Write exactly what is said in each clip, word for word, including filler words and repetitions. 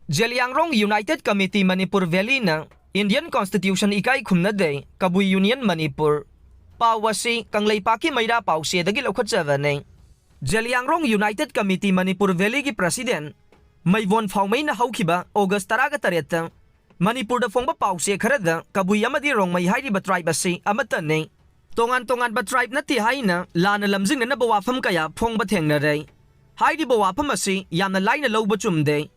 Zeliangrong United Committee Manipur Valley ꯅ Indian Constitution ꯏꯀꯥꯏ ꯈꯨꯝꯅꯗꯦ, ꯀꯕꯨꯏ Union Manipur꯫ ꯄꯥꯎ ꯑꯁꯤ ꯀꯪꯂꯩꯄꯥꯛꯀꯤ ꯃꯩꯔꯥ ꯄꯥꯎꯆꯦꯗꯒꯤ ꯂꯧꯈꯠꯆꯕꯅꯤ꯫ Zeliangrong United Committee Manipur Valley ꯒꯤ President ꯃꯩꯕꯣꯟ ꯐꯥꯎꯃꯩꯅ ꯍꯧꯈꯤꯕ August ꯇꯔꯥꯒ ꯇꯔꯦꯠꯇ ꯃꯅꯤꯄꯨꯔꯗ ꯐꯣꯡꯕ ꯄꯥꯎꯆꯦ ꯈꯔꯗ ꯀꯕꯨꯏ ꯑꯃꯗꯤ ꯔꯣꯡꯃꯩ ꯍꯥꯏꯔꯤꯕ tribe ꯑꯁꯤ ꯑꯃꯠꯇꯅꯤ, ꯇꯣꯉꯥꯟ ꯇꯣꯉꯥꯟꯕ tribe ꯅꯠꯇꯦ ꯍꯥꯏꯅ ꯂꯥꯟꯅ ꯂꯝꯖꯤꯡꯅꯅꯕ ꯋꯥꯐꯝ ꯀꯌꯥ ꯐꯣꯡꯕ ꯊꯦꯡꯅꯔꯦ꯫ ꯍꯥꯏꯔꯤꯕ ꯋꯥꯐꯝ ꯑꯁꯤ ꯌꯥꯝꯅ ꯂꯥꯏꯅ ꯂꯧꯕ ꯆꯨꯝꯗꯦ꯫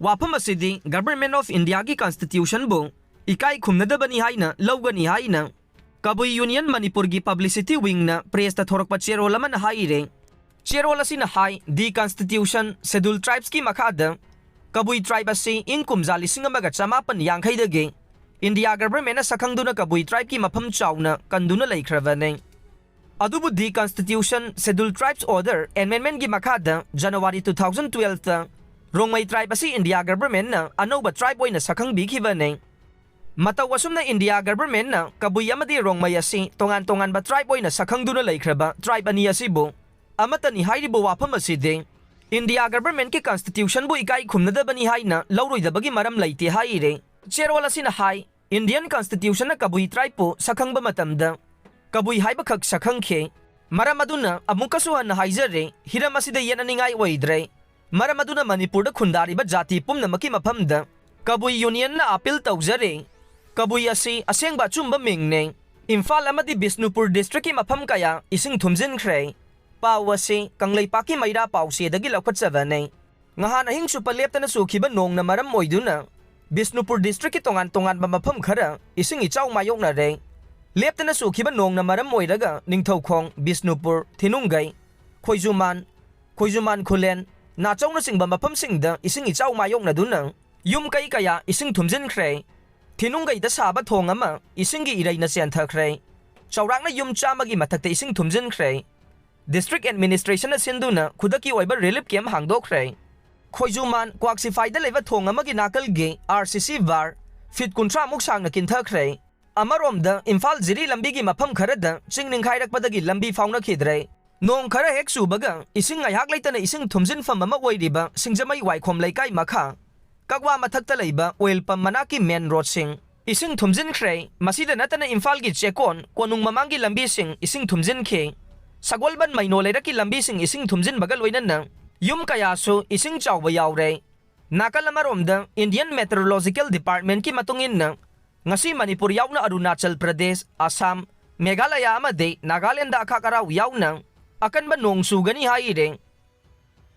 ꯋꯥꯐꯝ ꯑꯁꯤꯗꯤ Government of India ꯒꯤ Constitution ꯕꯨ ꯏꯀꯥꯏ ꯈꯨꯝꯅꯗꯕꯅꯤ ꯍꯥꯏꯅ ꯂꯧꯒꯅꯤ ꯍꯥꯏꯅ ꯀꯕꯨꯏ Union ꯃꯅꯤꯄꯨꯔꯒꯤ Publicity Wing ꯅ press ꯇ ꯊꯣꯔꯛꯄ ꯆꯦꯔꯣꯜ ꯑꯃꯅ ꯍꯥꯏꯔꯦ꯫ ꯆꯦꯔꯣꯜ ꯑꯁꯤꯅ ꯍꯥꯏ, the Constitution Scheduled Tribes ꯀꯤ ꯃꯈꯥꯗ ꯀꯕꯨꯏ tribe ꯑꯁꯤ ꯏꯪ ꯀꯨꯝꯖꯥ ꯂꯤꯁꯤꯡ ꯑꯃꯒ ꯆꯃꯥꯄꯟ ꯌꯥꯡꯈꯩꯗꯒꯤ India Government ꯅ ꯁꯛꯈꯪꯗꯨꯅ ꯀꯕꯨꯏ tribe ꯀꯤ ꯃꯐꯝ ꯆꯥꯎꯅ ꯀꯟꯗꯨꯅ ꯂꯩꯈ꯭ꯔꯕꯅꯤ꯫ ꯑꯗꯨꯕꯨ the Constitution Scheduled Tribes Order Amendment ꯀꯤ ꯃꯈꯥꯗ January two thousand twelve ꯇ ꯔꯣꯡꯃꯩ tribe ꯑꯁꯤ India Government ꯅ ꯑꯅꯧꯕ tribe ꯑꯣꯏꯅ ꯁꯛꯈꯪꯕꯤꯈꯤꯕꯅꯤ꯫ ꯃꯇꯧ ꯑꯁꯨꯝꯅ India Government ꯅ ꯀꯕꯨꯏ ꯑꯃꯗꯤ ꯔꯣꯡꯃꯩ ꯑꯁꯤ ꯇꯣꯉꯥꯟ ꯇꯣꯉꯥꯟꯕ tribe ꯑꯣꯏꯅ ꯁꯛꯈꯪꯗꯨꯅ ꯂꯩꯈ꯭ꯔꯕ tribe ꯑꯅꯤ ꯑꯁꯤꯕꯨ ꯑꯃꯠꯇꯅꯤ ꯍꯥꯏꯔꯤꯕ ꯋꯥꯐꯝ ꯑꯁꯤꯗꯤ India Government ꯀꯤ Constitution ꯕꯨ ꯏꯀꯥꯏ ꯈꯨꯝꯅꯗꯕꯅꯤ ꯍꯥꯏꯅ ꯂꯧꯔꯣꯏꯗꯕꯒꯤ ꯃꯔꯝ ꯂꯩꯇꯦ ꯍꯥꯏꯔꯦ꯫ ꯆꯦꯔꯣꯜ ꯑꯁꯤꯅ ꯍꯥꯏ, Indian Constitution ꯅ ꯀꯕꯨꯏ tribe ꯄꯨ ꯁꯛꯈꯪꯕ ꯃꯇꯝꯗ ꯀꯕꯨꯏ ꯍꯥꯏꯕꯈꯛ ꯁꯛꯈꯪꯈꯤ꯫ ꯃꯔꯝ ꯑꯗꯨꯅ ꯑꯃꯨꯛꯀꯁꯨ ꯍꯟꯅ ꯍꯥꯏꯖꯔꯦ, ꯍꯤꯔꯝ ꯑꯁꯤꯗ ꯌꯦꯠꯅꯅꯤꯡꯉꯥꯏ ꯑꯣꯏꯗ꯭ꯔꯦ꯫ ꯃꯔꯝ ꯑꯗꯨꯅ ꯃꯅꯤꯄꯨꯔꯗ ꯈꯨꯟꯗꯥꯔꯤꯕ ꯖꯥꯇꯤ ꯄꯨꯝꯅꯃꯛꯀꯤ ꯃꯐꯝꯗ ꯀꯕꯨꯏ Union ꯅ appeal ꯇꯧꯖꯔꯤ꯫ ꯀꯕꯨꯏ ꯑꯁꯤ ꯑꯁꯦꯡꯕ ꯑꯆꯨꯝꯕ ꯃꯤꯡꯅꯤ꯫ ꯏꯝꯐꯥꯜ ꯑꯃꯗꯤ ꯕꯤꯁꯅꯨꯄꯨꯔ district ꯀꯤ ꯃꯐꯝ ꯀꯌꯥ ꯏꯁꯤꯡ ꯊꯨꯝꯖꯤꯟꯈ꯭ꯔꯦ꯫ ꯄꯥꯎ ꯑꯁꯤ ꯀꯪꯂꯩꯄꯥꯛꯀꯤ ꯃꯩꯔꯥ ꯄꯥꯎꯆꯦꯗꯒꯤ ꯂꯧꯈꯠꯆꯕꯅꯤ꯫ ꯉꯍꯥꯟ ꯑꯍꯤꯡ ꯆꯨꯞꯄ ꯂꯦꯞꯇꯅ ꯆꯨꯈꯤꯕ ꯅꯣꯡꯅ ꯃꯔꯝ ꯑꯣꯏꯗꯨꯅ ꯕꯤꯁꯅꯨꯄꯨꯔ district ꯀꯤ ꯇꯣꯉꯥꯟ ꯇꯣꯉꯥꯟꯕ ꯃꯐꯝ ꯈꯔ ꯏꯁꯤꯡ ꯏꯆꯥꯎ ꯃꯥꯌꯣꯛꯅꯔꯦ꯫ ꯂꯦꯞꯇꯅ ꯆꯨꯈꯤꯕ ꯅꯣꯡꯅ ꯃꯔꯝ ꯑꯣꯏꯔꯒ ꯅꯤꯡꯊꯧꯈꯣꯡ, ꯕꯤꯁꯅꯨꯄꯨꯔ, ꯊꯤꯅꯨꯡꯒꯩ, ꯈꯣꯏꯖꯨꯃꯥꯟ, ꯈꯣꯏꯖꯨꯃꯥꯟ ꯈꯨꯂꯦꯟ, ꯅꯥꯆꯧꯅꯆꯤꯡꯕ ꯃꯐꯝꯁꯤꯡꯗ ꯏꯁꯤꯡ ꯏꯆꯥꯎ ꯃꯥꯌꯣꯛꯅꯗꯨꯅ ꯌꯨꯝ ꯀꯩ ꯀꯌꯥ ꯏꯁꯤꯡ ꯊꯨꯝꯖꯤꯟꯈ꯭ꯔꯦ꯫ ꯊꯤꯅꯨꯡꯒꯩꯗ ꯁꯥꯕ ꯊꯣꯡ ꯑꯃ ꯏꯁꯤꯡꯒꯤ ꯏꯔꯩꯅ ꯆꯦꯟꯊꯈ꯭ꯔꯦ꯫ ꯆꯥꯎꯔꯥꯛꯅ ꯌꯨꯝ ꯆꯥꯝꯃꯒꯤ ꯃꯊꯛꯇ ꯏꯁꯤꯡ ꯊꯨꯝꯖꯤꯟꯈ꯭ꯔꯦ꯫ District Administration ꯅ ꯁꯤꯟꯗꯨꯅ ꯈꯨꯗꯛꯀꯤ ꯑꯣꯏꯕ relief camp ꯍꯥꯡꯗꯣꯛꯈ꯭ꯔꯦ꯫ ꯈꯣꯏꯖꯨꯃꯥꯟ ꯀ꯭ꯋꯥꯛꯁꯤꯐꯥꯏꯗ ꯂꯩꯕ ꯊꯣꯡ ꯑꯃꯒꯤ ꯅꯥꯀꯜꯒꯤ R C C bar feet ꯀꯨꯟꯊ꯭ꯔꯥ ꯃꯨꯛ ꯁꯥꯡꯅ ꯀꯤꯟꯊꯈ꯭ꯔꯦ꯫ ꯑꯃꯔꯣꯝꯗ ꯏꯝꯐꯥꯜ ꯖꯤꯔꯤ ꯂꯝꯕꯤꯒꯤ ꯃꯐꯝ ꯈꯔꯗ ꯆꯤꯡ ꯅꯤꯡꯈꯥꯏꯔꯛꯄꯗꯒꯤ ꯂꯝꯕꯤ ꯐꯥꯎꯅꯈꯤꯗ꯭ꯔꯦ꯫ ꯅꯣꯡ ꯈꯔ ꯍꯦꯛ ꯆꯨꯕꯒ ꯏꯁꯤꯡ ꯉꯥꯏꯍꯥꯛ ꯂꯩꯇꯅ ꯏꯁꯤꯡ ꯊꯨꯝꯖꯤꯟꯐꯝ ꯑꯃ ꯑꯣꯏꯔꯤꯕ ꯁꯤꯡꯖꯃꯩ ꯋꯥꯏꯈꯣꯝ ꯂꯩꯀꯥꯏ ꯃꯈꯥ ꯀꯛꯋꯥ ꯃꯊꯛꯇ ꯂꯩꯕ ꯑꯣꯏꯜ ꯄꯝ ꯃꯅꯥꯛꯀꯤ ꯃꯦꯟ ꯔꯣꯗꯁꯤꯡ ꯏꯁꯤꯡ ꯊꯨꯝꯖꯤꯟꯈ꯭ꯔꯦ꯫ ꯃꯁꯤꯗ ꯅꯠꯇꯅ ꯏꯝꯐꯥꯜꯒꯤ ꯆꯦꯛꯀꯣꯟ ꯀꯣꯅꯨꯡ ꯃꯃꯥꯡꯒꯤ ꯂꯝꯕꯤꯁꯤꯡ ꯏꯁꯤꯡ ꯊꯨꯝꯖꯤꯟꯈꯤ꯫ ꯁꯒꯣꯜꯕꯟ ꯃꯩꯅꯣ ꯂꯩꯔꯛꯀꯤ ꯂꯝꯕꯤꯁꯤꯡ ꯏꯁꯤꯡ ꯊꯨꯝꯖꯤꯟꯕꯒ ꯂꯣꯏꯅꯅ ꯌꯨꯝ ꯀꯌꯥꯁꯨ ꯏꯁꯤꯡ ꯆꯥꯎꯕ ꯌꯥꯎꯔꯦ꯫ ꯅꯥꯀꯜ ꯑꯃꯔꯣꯝꯗ, ꯏꯟꯗꯤꯌꯟ ꯃꯦꯇ꯭ꯔꯣꯂꯣꯖꯤꯀꯦꯜ ꯗꯤꯄꯥꯔꯠꯃꯦꯟꯠꯀꯤ ꯃꯇꯨꯡ ꯏꯟꯅ, ꯉꯁꯤ ꯃꯅꯤꯄꯨꯔ ꯌꯥꯎꯅ ꯑꯔꯨꯅꯥꯆꯜ ꯄ꯭ꯔꯗꯦꯁ, ꯑꯁꯥꯝ, ꯃꯦꯘꯥꯂꯌꯥ ꯑꯃꯗꯤ ꯅꯥꯒꯥꯂꯦꯟꯗ ꯑꯈꯥꯛ ꯑꯔꯥꯎ ꯌꯥꯎꯅ ꯑꯀꯟꯕ ꯅꯣꯡ ꯆꯨꯒꯅꯤ ꯍꯥꯏꯔꯦ꯫